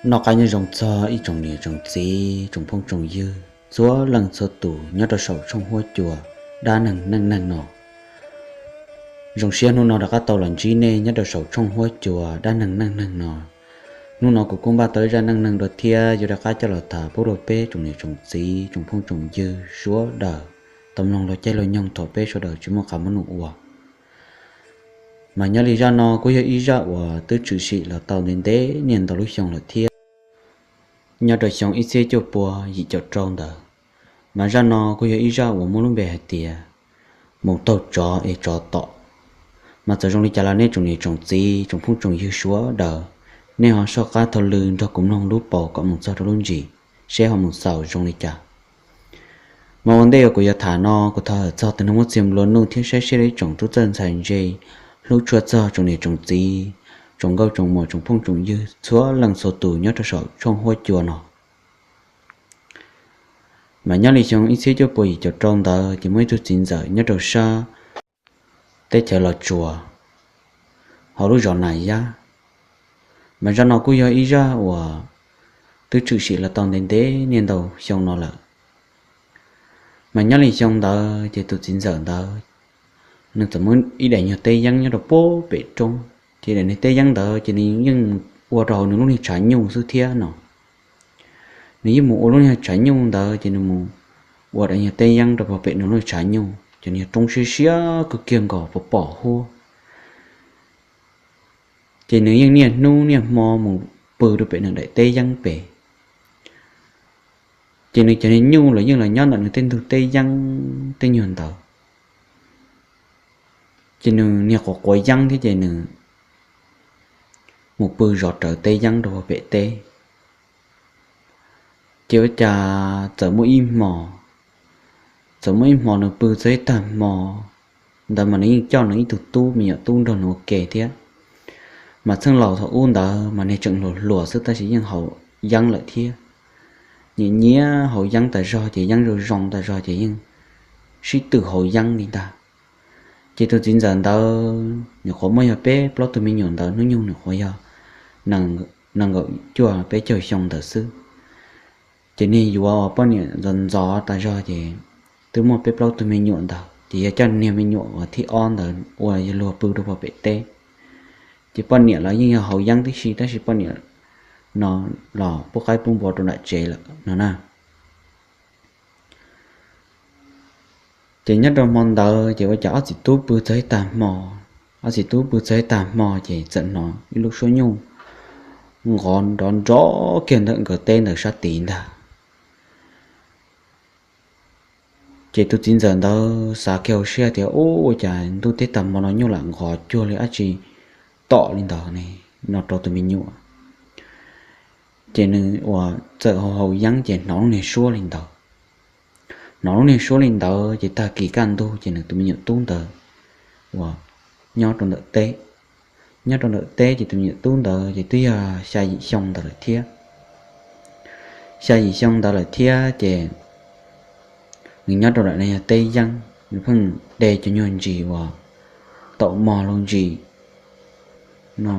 Noj qab nyob zoo txog ib tsoom niam tsoom txiv, tsoom phooj tsoom ywg txhua leej txhua tus nyob rau saum tshooj huab cua dab neeg neej neeg no. Zoo siab hnub no rov qab tau los ntsib nej nyob rau saum tshooj huab cua dab neeg neej neeg no. Hnub no kuv kuj npaj tau ib zaj neej neeg dua thiab yuav rov qab coj los tham pub rau peb tsoom niam tsoom txiv, tsoom phooj tsoom ywg sawv daws tau mloog los caij los nyoog thaum peb sawv daws tsis muaj qab muaj num ua. Mas nyob li zaj no kuj yog ib zaj uas twb tshwm sim los tau ntev ntev niaj ntau lub xyoo lawm thiab, nyob rau xyoo ib txhiab cuaj pua yim caum rau ntawd. Mas zaj no kuj yog ib zaj uas muaj lub npe hais tias mus taug tsov es tsov tom. Mas txawm zoo li cas los nej tsoom niam tsoom txiv, tsoom phooj tsoom ywg sawv daws, nej ho soj qab taug lw nrog kuv mloog lub paus kom mus txog rau lub ntsis, seb ho mus xaus zoo li cas. Mas ua ntej uas kuv yuav tham no, kuv thov txog tus neeg muab txia nplua nuj thiab saib seb ib tsoom tub txawj ntxhais ntse, hlub tshua txog tsoom niam tsoom txiv, tsoom nkauj tsoom muam, tsoom phooj tsoom ywg txhua leej txhua tus nyob rau saum tshooj huab cua no. Mas nyob li xyoo ib txhiab cuaj pua yim caum rau ntawd ces muaj ib tug txiv ntxawm nyob rau sab teb chaws Los Tsuas, hauv lub zos Nas Yab. Mas zaj no kuj yog ib zaj uas twb tshwm sim los tau ntev ntev niaj ntau xyoo no lawm. Mas nyob li xyoo ntawd ces tus txiv ntxawm ntawd, nws txawm muaj ib daim nyuag teb yeeb nyob rau puag pem roob, ces daim niag teb yeeb ntawd ces nws yeej mus ua rau hauv nws lub niag tshav nyuj xwb thiab no. Nws yeej mus ua lub niag tshav nyuj ntawd ces nws mus ua daim nyuag teb yeeb rau puag pem nws lub tshav nyuj, ces niag roob siab siab kawg kiag nkaus pom pom huab. Ces nws yeej niaj hnub niaj hmo mus pw rau pem nws daim teb yeeb pem. Ces nws cov niag nyuj los yeej los nyob ntawm nws tej ntug teb yeeb tej nyuag ntawd. Ces nws niag quav quav yeeb thiab ces nws mus pw zov rawv teb yeeb rau puag pem teb. Ces ua cas txawm muaj ib hmo, txawm muaj ib hmo nws pw txog ib tag hmo ntawd mas nws yeej coj nws ib tug tub me nyuam tub nrog nws ua ke thiab. Mas txheej laus thaum ub ntawd mas nws tseem hluas hluas xwb tab sis yeej haus yeeb lawm thiab. Nyiam nyiam haus yeeb tas zog ces yeeb zoo zoo tas zog ces yeej sib twm haus yeeb li ntag. Ces tus txiv ntxawm ntawd nws qhuav muaj yog peb plaub tug me nyuam ntawd, hnub nyoog nws qhuav yog nees nkaum cuaj peb caug xyoo ntawd xwb. Ces niag yuav poj niam ntxov ntxov tas zog ces twb muaj peb plaub tug me nyuam ntawd ces yog coj niag me nyuam uas thib ob ntawd ua yawg luag pw rau puag pem teb. Ces poj niam los yeej yog haus yeeb tib si tab sis poj niam no los pub qaib pub npua rau nram tsev lawm no na. Ces nyob rau hmo ntawd ces ua cas ob txiv tub pw txog ib tag hmo, ob txiv tub pw txog ib tag hmo ces txawm hnov ib lub suab nyuj nqov nrov nrov kiag ntawm nkawd teb ntawd sab tid ntag. Ces tus txiv ntxawm ntawd xav kiag hauv siab tias, Ub, ua cas ntuj teb tag hmo no nyuj lam nqov cuag li dab tsi tom li ntawd ne? No rau tus me nyuam. Ces nws uas txawm haus haus yeeb ces hnov lub niag suab li ntawd. Hnov lub niag suab li ntawd ces tag kis kaj ntug ces nws tus me nyuam tub ntawd uas nyob rau ntawm teb, nyob rau ntawm teb ces tus me nyuam tub ntawd ces twb yog xya yim xyoo ntawd lawm thiab. Xya yim xyoo ntawd lawm thiab ces nws nyob rau ntawm yog teb yeeb, nws pheej de cov nyuag ntsis uas taum mog los ntsis no,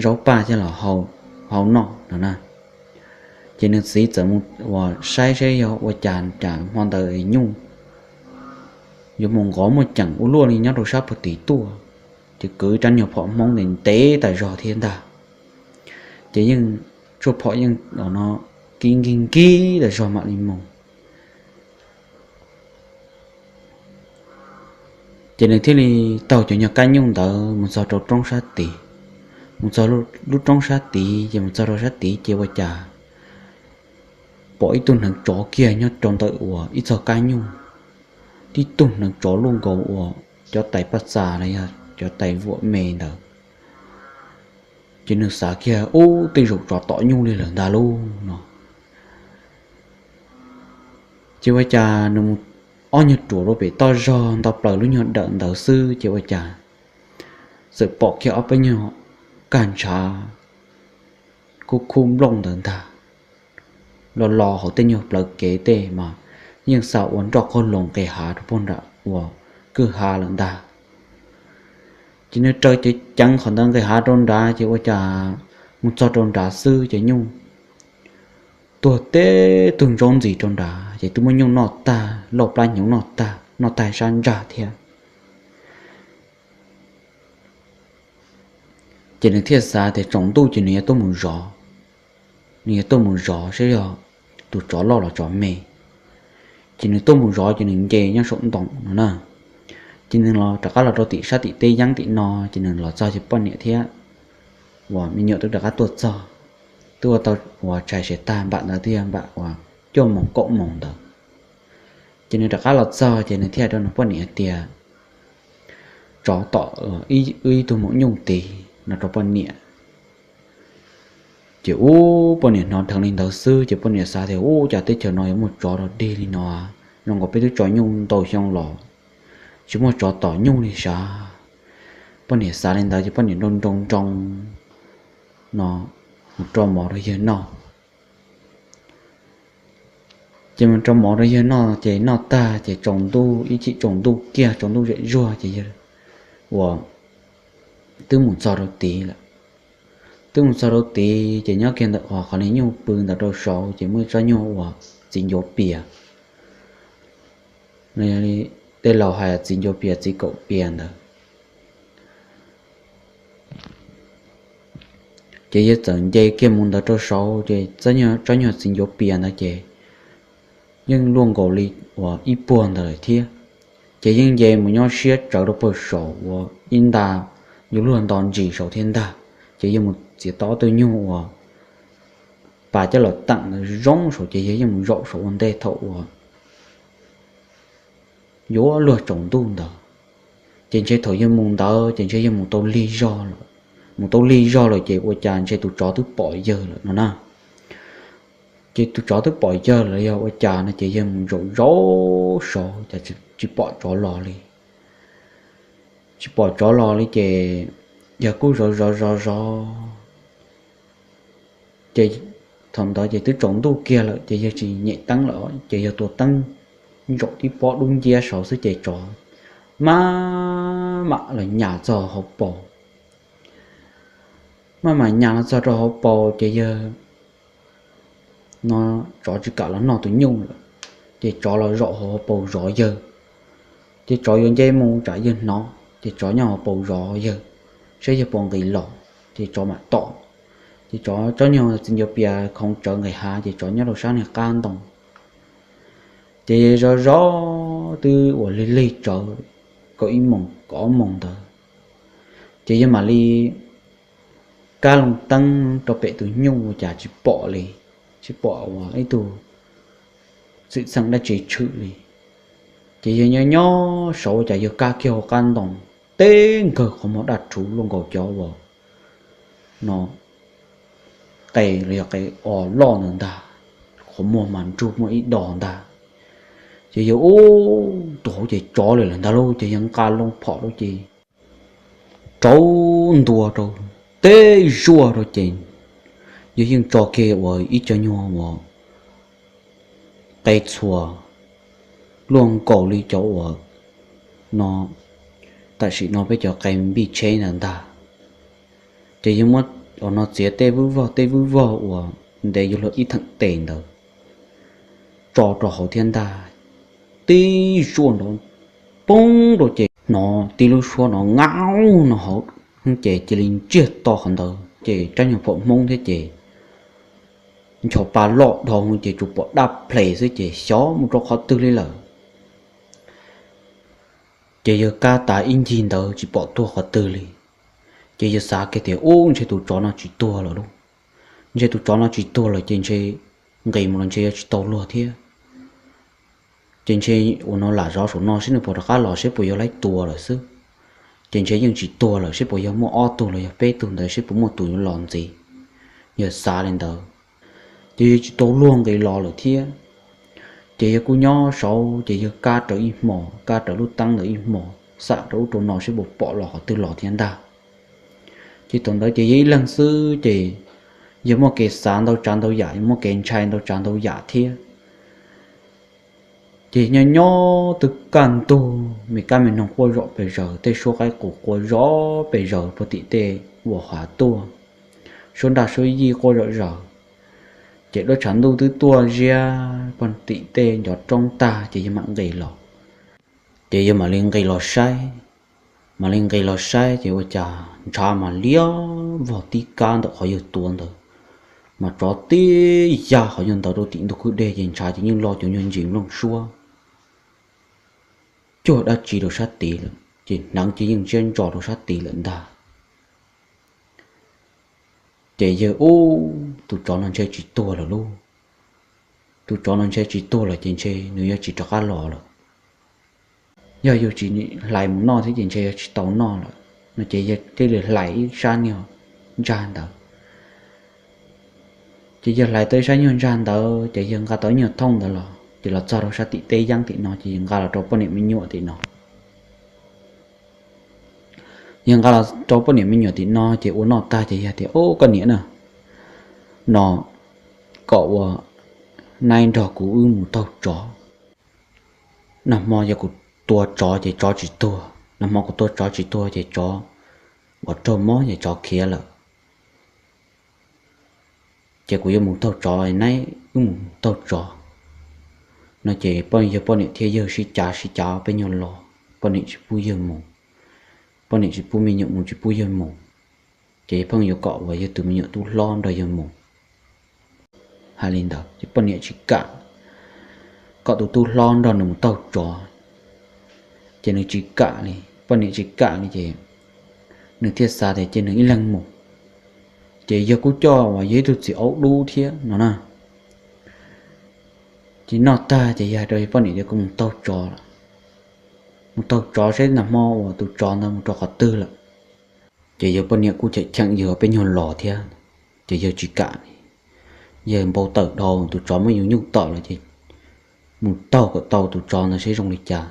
zaub paj coj los hau noj no na. Ces nws txiv txawm mus uas saib saib yog ua cas cas hmo ntawd nyuj yuav mus nqov muaj ceem ua luaj li nyob rau sab puag tid tuaj. Ces kwv rab nyuag phom hmoob ntev ntev tas zog thiab ntag. Ces yeej, tshuaj phom yeej no kib nkig nkig tas zog mam li mus. Ces nws thiaj li taug cov nyuag kab nyuj ntawd mus txog rau roob sab tid. Mus txog lub roob sab tid ces mus txog rau sab tid ces ua cas pom ib tug hneev tsov kiag nyob rau ntawm uas ib txog kab nyuj, tib tug hneev tsov luaj nkaus uas cov tais paj txas los yog cov tais vuam me ntawd. Ces nws xav kiag, Ub, tej zaum tsov tom nyuj li lawm ntag lauj no. Ces ua cas nws mus ob nyuag ruam rau pem toj zog nto plaws lub nyuag dawm ntawd xwb ces ua cas txawm pom kiag ob peb nyuag kag ntshav kub khub nplooj ntawd ntag, los los hauv tej nyuag plawv kev tej mas yeej xa ua nroj qog loos nqis hav rau puag nram uas kwj ha lawm ntag. Ces nws raws ceev ceev qhov ntawd nqis hav rau nrad ces ua cas mus txog rau nrad xwb ces nyuj tuag teb tug ntsob ntxiv rau nrad ces twb muab nyuj noj tag, lauj plab hnyuv noj tag, noj tag sab ntsag thiab. Ces nws thiaj xav tias tsaus ntuj ces nws yuav tuaj mus zov, nws yuav tuaj mus zov saib yog tus tsov loj los tsov me. Ces nws tuaj mus zov ces nws nce nyob saum ntoo no na. Ces nws los rov qab los rau tim sab tim teb yeeb tim no ces nws los txog ces poj niam thiab uas me nyuam twb rov qab tuaj txog, twb ua tau uas tshais siav tag npam ntawd twb yog npam uas cuaj moos kaum moos ntawd. Ces nws rov qab los txog ces nws thiaj rau nws poj niam tias tsov tom wb ib tug maum nyuj tid no rau poj niam. Ces ub poj niam hnov dheev li ntawd xwb ces poj niam xav tias ub cas teb chaws no yuav muaj tsov rog dig li no, zoo nkaus peb twb tso nyuj ntau xyoo los tsis muaj tsov tom nyuj li sav. Poj niam xav li ntawd ces poj niam nroo nroo nroo no mus rau mov rau yawg noj. Ces mus rau mov rau yawg noj ces noj tag ces tsaus ntuj ib chim tsaus ntuj kiag tsaus ntuj zem zuag ces yawg uas twb mus txog rau tid lawm. Twb mus txog rau tid ces nyob kiag ntawm qhov qhov li nyuj pw ntawd rau saud ces muaj ib tsob nyuag uas txiv ncuav pias, tej laus hais txiv ncuav pias txiv kaum pias ntawd. Ces yawg txawm nce kiag mus ntawd rau saud ces tsob nyuag txiv ncuav pias ntawd ces yeej luaj nkaus li uas ib puag ntawd lawm thiab. Ces yeej nce mus nyob siab tsawv rau pawg saum uas ib nta yuav luag nto ntsis saud thiab ntag. Ces yawg mus txiav tau ob tug nyuag uas pas coj los teem ntawd zoo saud ces yawg yeej mus zaum saud ua ntej thaum uas yuav luag tsaus ntuj ntawd. Ces ntshe thaum yawg mus ntawd ces ntshe yawg mus tau lig zog lawm, mus tau lig zog lawm ces ua cas ntshe tus tsov twb pom yawg lawm no na. Ces tus tsov twb pom yawg lawm yog ua cas no ces yawg mus zaum zaum saud cas tsis pom tsov los li. Tsis pom tsov los li ces yawg kuj zov zov zov zov ces thaum ntawd ces twb tsaus ntuj kiag lawm ces yawg tsis nyem teeb lawm ces yawg tua teeb ntsaum tib pob dub nciab saud xwb ces tsov maj mam los nyas txog hauv paus. Maj mam nyas los txog rau hauv paus ces yawg no tsov tsis kam los noj tus nyuj lawm, ces tsov los zaum hauv paus zov yawg. Ces tsov yuav nce mus tsam yawg hnov ces tsov nyob hauv paus zov yawg, saib yawg puas nqis los ces tsov mam tom. Ces tsov tsob nyuag txiv ncuav pias khoov tsawv nqis hav ces tsov nyob rau sab niag qab ntoo. Ces yawg zov zov twb uas lig lig tsawv kaum ib moos kaum ob moos ntawd, ces yawg mam li kab loo teeb rau pem tus nyuj ua cas tsis pom li, tsis pom uas ib tug xwm txheej dab tsi tshwm li. Ces yawg nyob nyob saud ua cas yawg kab kiag hauv qab ntoo, teb nkawg qhov muag daj rhuv luaj nkaus cov uas no qe los yog qe os loj ntawd ntag, qhov muag mas nrug muaj ib dos ntag. Ces yawg ub tus hauv ces tsov li lawm ntag lauj, ces yawg nqa loo phom rau ces rauv ntua rau teb zuaj rau ces yawg yeej tso kiag uas ib co nyuag uas qe txhuas luaj nkaus li cov uas no tam sim no peb cov qe npij tsheb ntawd ntag. Ces yawg muab uas no txiav tej vwb vog tej vwb vog uas ntev yuav luag ib theem tes ntawd tso rau hauv thiab ntag. Tib zuaj nrov poob rau ces hnov tib lub suab no ngaub no hauv, ces cia li ntsiag to qhov ntawd ces rab nyuag phom hmoob thiab ces nchos pa loj dhau ces tsuas pom daj ples xwb ces xyov mus rau qhov twg li lawm. Ces yawg kab tas ib ncig ntawd tsis pom tuag qhov twg li. Ces yawg xav kiag tias ub ntshe tus tsov no tsis tuag lawm lauj, ntshe tus tsov no tsis tuag lawm ces ntshe nqis mus los ntshe yuav tsis tau luag thiab. Ces ntshe uas no lam zov saum no seb nws puas rov qab los seb puas yog laib tua lawm xwb. Ces ntshe yeej tsis tuag lawm seb puas yog muaj ob tug los yog peb tug ntawd seb puas muaj tus yuav los ntxiv. Yawg xav li ntawd, ces yawg tsis tau luag nqis los lawm thiab. Ces yawg kuj nyob saud ces yawg kab rawv ib hmos, kab rawv lub teeb ntawd ib hmos xam rau ub rau no seb puas pom los qhov twg los thiab ntag. Ces thaum ntawd ces yawg ib leeg xwb ces yawg muaj kev xav ntau tsav ntau yam, yawg muaj kev ntshai ntau tsav ntau yam thiab. Ces nyob nyob twb kaj ntug, me kab me noog quaj zom pes zaws, tej suab qaib qus quaj zom pes zaws puag tim tej uas hav tuaj. suab nraj suab yij quaj zom zaws. Ces duab tshav ntuj twb tuaj ziab pog tim tej ncov roob tag ces yawg mam nqis los. Ces yawg mam li nqis los saib, mam li nqis los saib ces ua cas ntshav mas liab vog tib kab ntawm qhov yawg tua ntawd, mas tsov tib ya qhov yawg ntawd rau tim ntug kwj deg ces ntshav ces yeej lo cov nyuag ntsis nplooj suab cuag dab tsi rau sab tid lawm ces hneev ces yeej ntsiab ntso rau sab tid lawm ntag. Ces yawg ub, tus tsov no ntshe tsis tuag lawm lauj. Tus tsov no ntshe tsis tuag lawm ces ntshe nws yuav tsis rov qab los lawm. Yog yus tsis hlais mus noj thiab ces ntshe yuav tsis tau noj lawm no ces yawg thiaj li hlais ib sab nyuag ntsag ntawd. Ces yawg hlais tau ib sab nyuag ntsag ntawd ces yawg nqa tau ib nyuag thooj ntawd los ces los txog rau sab tim teb yeeb tim no ces yawg nqa los rau poj niam me nyuam tim no. Yawg nqa los rau poj niam me nyuam tim no ces ua noj tag ces yawg tias, Ub, koj niam na, no kom ua nai nrog kuv wb mus taug tsov. Nag hmo yog kuv tua tsov ces tsov tsis tuag, nag hmo kuv tua tsov tsis tuag ces tsov uas raug mob ces tsov khiav lawm. Ces kuv yuav mus taug tsov, nai wb mus taug tsov no ces yawg poj niam thiab yawg sib cav sib cav peb nyuag los, poj niam tsis pub yawg mus, poj niam tsis pub me nyuam mus, tsis pub yawg mus. Ces pheej yuav kom uas yawg tus me nyuam tub hlob nrog yawg mus. Hais li ntawd ces poj niam tsis kam kom tus tub hlob nrog nws mus taug tsov, ces nws tsis kam li, poj niam tsis kam li ces nws thiaj xav tias cia nws ib leeg mus. Ces yawg kuj coj uas yog ib tug txiv aub dub thiab no na. Ces noj tag ces yawg hais rau yawg poj niam tias, Kuv mus taug tsov lawm, mus taug tsov seb nag hmo uas tus tsov ntawd mus rau qhov twg lawm. Ces yawg poj niam kuj cheem cheem yawg peb nyuag los thiab, ces yawg tsis kam li. Yawg npau taws dhau tus tsov muab yus nyuj tom lawm ces mus taug kom tau tus tsov ntawd seb zoo li cas.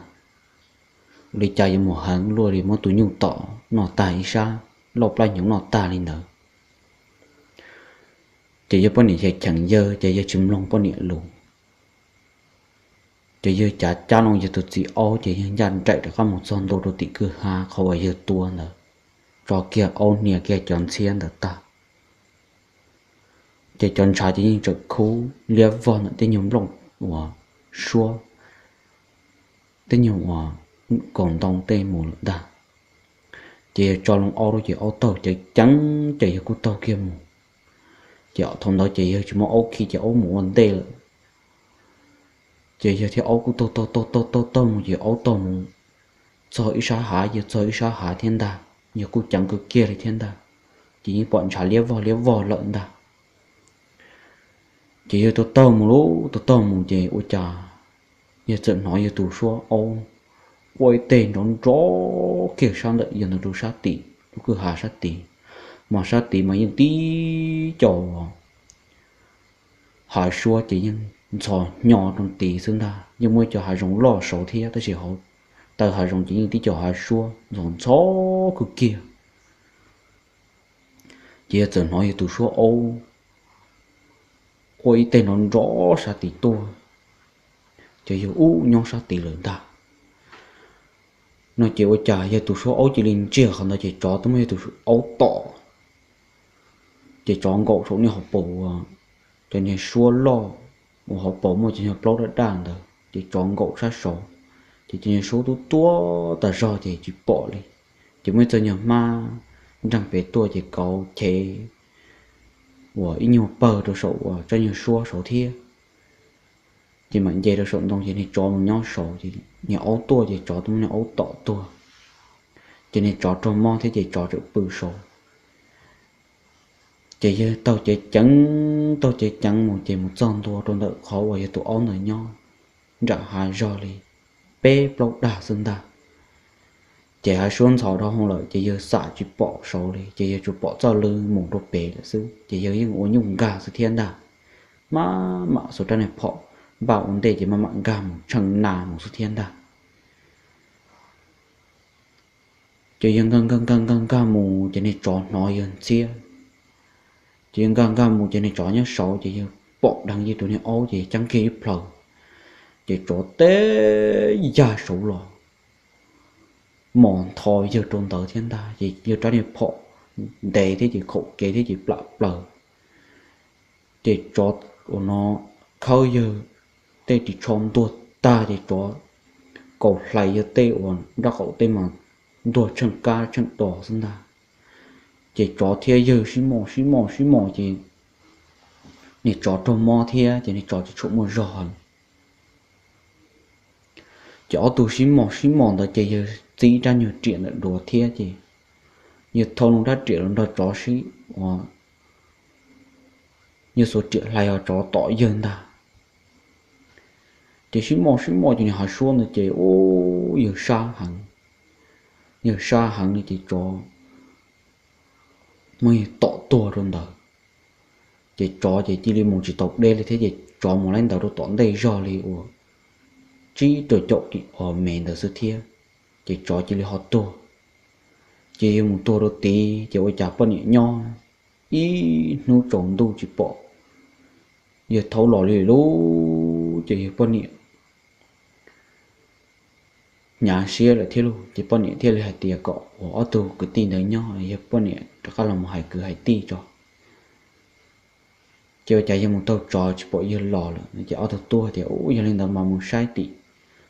Ua li cas yuav mus heev luaj li muab tus nyuj tom noj tag ib sab lauj plab hnyuv noj tag li ntawd. Ces yawg poj niam cheem cheem yawg ces yawg tsis mloog poj niam lus. Ces yawg cav cab loo yawg tus txiv aub ces yawg ncaj nraim rov qab mus txog ntua rau tim kwj ha qhov uas yawg tua ntawd, tso kiag aub hnia kiag cov ntxhiab ntawd tag. Ces cov ntshav ces yeej tseem khub liab vog ntawm tej nyuag nplooj uas suab, tej nyuag uas kaus ntoo tej mus lawm ntag. Ces yawg tso loo aub rau ces aub taug ceev ceev ces yawg kuj taug kiag mus. Ces thaum ntawd ces yawg tsis muaj aub khi ces aub mus ua ntej lawm. Ces yawg thiab aub kuj taug taug taug taug taug mus ces aub taug mus txog ib sab hav, yawg txog ib sab hav thiab ntag, yawg kuj ceev kawg kiag li thiab ntag. Ces yeej pom ntshav liab vog liab vog lawm ntag. Ces yawg taug taug mus lub taug taug mus ces ua cas yawg txawm hnov yawg tus suab aub quaj ib teg nrov nrov kiag sab ntawm yawg ntawd rau sab tim lub kwj ha sab tid. Mas sab tid mas yeej tib co hav suab ces yeej ntxhov hnyo rau tid xwb ntag. Yeej muaj ib co hav zoov loj saud thiab tab sis hauv taw hav zoov ces yeej tib co hav suab ntxhov ntxhov kawg kiag. Ces yawg txawm hnov yawg tus suab aub quaj ib teg nrov nrov sab tid tuaj, ces yawg ub nyob sab tid lawm ntag. No ces ua cas yawg tus suab aub cia li ntsiag qhov ntawd ces tsov twb muab yawg tus aub tom. Ces tsov nkaum saum niag hauv paus, cov niag suab loj uas hauv paus muaj cov nyuag plaub daj daj ntawd ces tsov nkaum sab saud, ces cov niag suab tub tuab tas zog ces tsis pom li. Ces muaj ib txog nyuag hmab nreeg pem tuaj ces kauv chev uas ib nyuag pawg rau saum uas tsob nyuag suab saud thiab. Ces mam nce rau saum ntoo ces niag tsov mus nyob saud ces niag aub tuaj ces tsov twb muab niag aub tom tuag. Ces niag tsov raug mob thiab ces tsov txawm pw saud. Ces yawg taug ceev ceev, taug ceev ceev mus ces mus txog ntua rau ntawm qhov uas yawg tus aub ntawd nyob, nram hav zog li peb plaub dag xwb ntag. Ces hav suab ntxhov dhau hwv lawm ces yawg xam tsis pom saud li ces yawg tsuas pom txoj lw mus rau pem lawm xwb ces yawg yeej ua nyuj nkag xwb thiab ntag. Maj mam xuas rab niag phom npaj ua ntej ces maj mam nkag mus tshee nas mus xwb thiab ntag. Ces yawg nkag nkag nkag nkag nkag mus ces niag tsov hnov yawg ntxhiab. Ces yawg nkag nkag mus ces niag tsov nyob saud ces yawg pom dheev yawg tus niag aub ces ceeb kiag ib plhaw, ces tsov teb yag saud los mos ntho yawg rau ntawd thiab ntag ces yawg rab niag phom ntev thiab ces khaum kev thiab ces plam plaws. Ces tsov uas no khawb yawg tej ris tsho ntuag tag ces tsov kaum hlais yawg tej uas nraub qaum tej mas ntuag tsheej kab tsheej dos xwb ntag. Ces tsov thiab yawg sib mos sib mos sib mos ces niag tsov raug mob thiab ces niag tsov tsis tshua muaj zog heev. Ces ob tug sib mos sib mos ntawd ces yawg txib rab nyuag riam ntawm duav thiab ces yawg thau loo rab riam los nrog tsov sib ua, yawg xuas riam hlais ho tsov tom yawg ntag. Ces sib mos sib mos ces nws hav suab ntawd ces ub yawg sab heev, yawg sab heev li ces tsov muab yawg tom tuag rau ntawd. Ces tsov ces cia li mus tsis tau deb li thiab ces tsov mus laib ntawd rau tom ntej zog li uas tsib rau caum kis os mev ntawd xwb thiab, ces tsov cia li ho tuag. Ces yawg mus tuag rau tid ces ua cas poj niam nyob ib hnub tsaus ntuj tsis pom yawg thaub los li lub, ces yawg poj niam hnyav siab lawm thiab lauj. Ces poj niam thiaj li hais tias kom uas ob tug kwv tij ntawd nyob, yawg poj niam rov qab los mus hais kwv hais tij tso. Ces ua cas yawg mus taug tsov tsis pom yawg los lawm no ces ob tug tub tias, Ub, yog li ntawd mas mus saib tim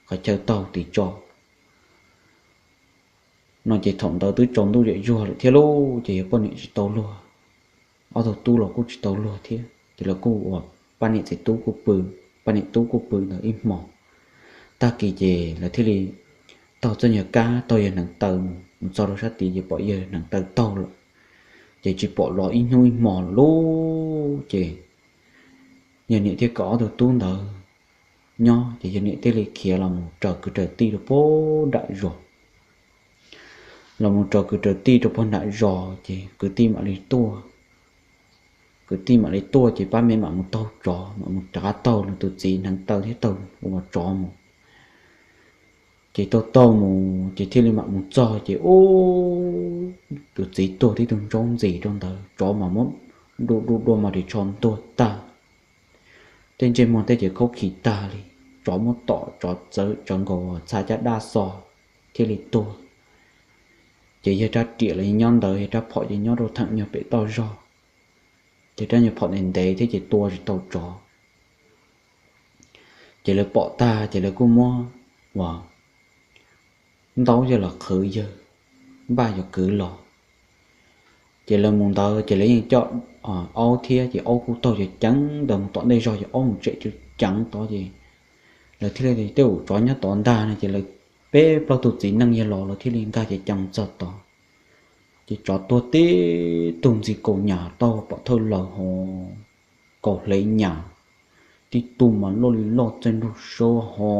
qhov chaw taug tim tso. No ces thaum ntawd twb tsaus ntuj zem zuag lawm thiab lauj, ces yawg poj niam tsis tau luag, ob tug tub los kuj tsis tau luag thiab, ces lawv kuj ua pab niam txiv tub kuj pw, pab niam tub kuj pw ntawd ib hmos. Tag kis ces lawv thiaj li taug txoj nyuag kab taug yawg hneev taw mus, mus txog rau sab tid ces pom yawg hneev taw taug lawm, ces tsis pom los ib hnub ib hmos lawm lauj. Ces yawg niam thiaj kom ob tug tub ntawd nyob, ces yawg niam thiaj li khiav los mus raws kwv raws tij rau pog nram zos. Los mus raws kwv raws tij rau pog nram zos ces kwv tij mam li tuaj. Kwv tij mam li tuaj ces pab me mam mus taug tsov, mam mus rov qab taug nws tus txiv hneev taw thiab taug ua tsov mus. Ces taug taug mus ces thiaj li mam mus txog ces ub, tus txiv tuag tib tug ntsaub ntxis rau ntawd, tsov mas muab du du dua mas ris tsho ntuag tag. Tej ntsej muag tej ces khaub khim tag li, tsov muab tom tsov txawv tsawv nkaus txha caj dab xo thiaj li tuag. Ces yawg rab riam los nyob ntawd, yawg rab phom ces nyob rau theem nyuag pem toj zog, ces rab nyuag phom ntev ntev thiab ces tua tsis tau tsov. Ces lawv pom tag ces lawv kuj muab uas ntaub yawg los qhwv yawg, npaj yuav kwv los. Ces lawv mus ntawd ces lawv yeej coj aub thiab, ces aub kuj taug ceev ceev ntawd mus tom ntej zog, ces aub mus tsem ceev ceev tod ces lawv thiaj li, tej zaum tsov nyob tod ntag no ces lawv peb plaub tug txiv neej yawg los lawv thiaj li nkag ceev ceev mus txog tod. Ces tsov tuag tib tug ntxi kaus nyam tau pom thawj laws ho kaus hle nyam, tib tug mas loj li loj txaij nraug sab ho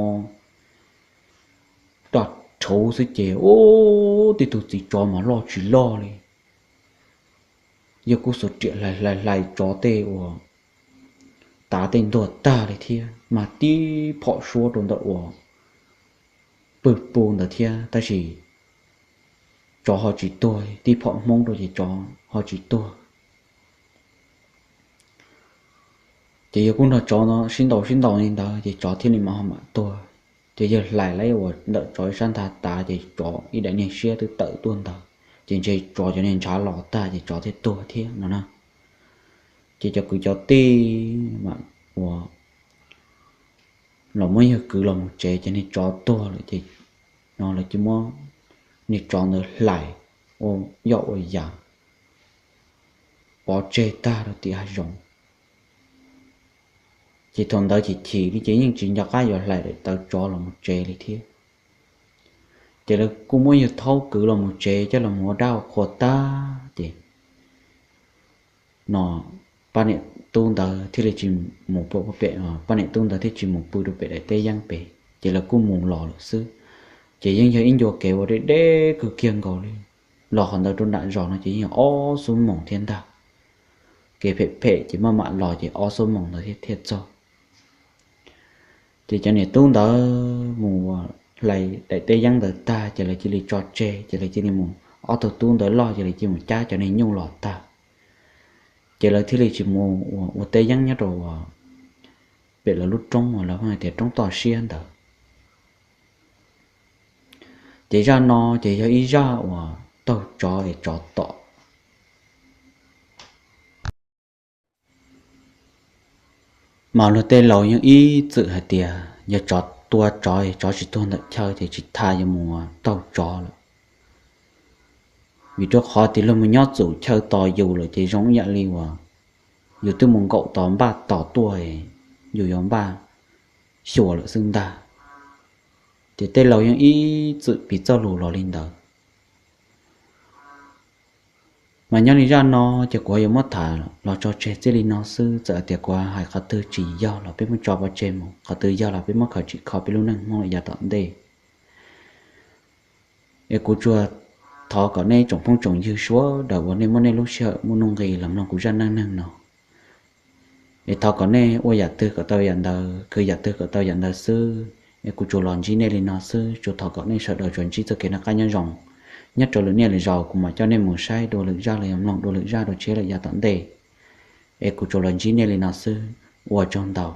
raj rhauv xwb ces ub, tib tug txiv tsov mas loj tsis loj li. Yawg kuj xuas riam hlais hlais hlais tsov tej uas tav tej ntuag tag li thiab mas tib phom suab rau ntawm uas pw pw ntawd thiab tab sis tsov ho tsis tuag, tib phom hmoob rau ces tsov ho tsis tuag. Ces yawg kuj nrog tsov no sib ntaus sib ntaus li ntawd ces tsov thiaj li mam ho mam tuag. Ces yawg hlais lawm uas ntawm tsov ib sab ntag tav ces tsov ib daim niag siab twb tawm tuaj ntawd, ces ntshe tsov cov niag ntshav los tag ces tsov thiaj tuag thiab no na. Ces cov kwv cov tij mam ua los muab yawg kwv los mus tsev ces niag tsov tuag lawm ces no lawv cia muab niag tsov ntawd hlais ua yoj ua yam pov tseg tag rau tim hav zoov. Ces thaum ntawd ces chim li ces yeej tsis nco qab yuav hlais daim tawv tsov los mus tsev li thiab. Ces lawv kuj muab yawg thaub kwv los mus tsev coj los ua dab ua qhua tag ces no pab niam tub ntawd thiaj li tsis mus pw pem, pab niam tub ntawd thiaj tsis mus pw rau pem daim teb yeeb pem, ces lawv kuj mus los lawm xwb. Ces yeej yog ib ncua kev ua deb deb kawg kiag nkaus li. Los qhov ntawd rau nram zos no ces yeej yog ob xuab moos thiab ntag. Kev phem phem ces maj mam los ces ob xuab moos ntawd thiaj thiaj txog. Ces cov niam tub ntawd mus hlais daim teb yeeb ntawd tag ces lawv cia li tso tseg, ces lawv cia li mus, ob tug tub ntawd loj ces lawv cia li mus cab cov niag nyuj los tag. Ces lawv thiaj li tsis mus ua teb yeeb nyob rau pem lawv lub roob uas lawv hais tias roob toj siab ntawd. Ces zaj no ces yog ib zaj uas taug tsov es tsov tom Mas luag tej laus yeej ib txwm hais tias yog tsov tua tsov, tsov tsis tuag ntawm chaw ces tsis tas yuav mus taug tsov lawm. Vim rau qhov tias luag mus nyob txhua chaw tos yus lawm ces zoo ib yam li uas yus twb mus nkaum tos npaj tos tuaj, yus yuav npaj xyuas lawm xwb ntag. Ces tej laus yeej ib txwm piv txoj lus los li ntawd. Mas nyob li zaj no ces kuv yuav muab tham los tso tseg txij li no xwb. Txawm tias kuv hais qhov twg tsis yog los peb muab tso pov tseg mus, qhov twg yog los peb muab khaws tsim kho peb lub neej Hmoob lawm yav tom ntej. Es kuv tsuas thov kom nej tsoom phooj tsoom ywg sawv daws uas nej muab nej lub sij hawm muaj nuj nqis los mloog kuv zaj neej neeg no, es thov kom nej ua yam twg kom tau yam ntawd, khwv yam twg kom tau yam ntawd xwb. Es kuv tsuas los ntsib nej li no xwb, tsuas thov kom nej sawv daws tsuas ntsib txoj kev noj qab nyob zoo. Nyob rau lwm niaj lwm zaus kuv mam coj nej mus saib dua lwm zaj los yog mloog dua lwm zaj dua tshiab lawm yav tom ntej. Es kuv tsuas los ntsib nej li no xwb. Ua tsaug ntau.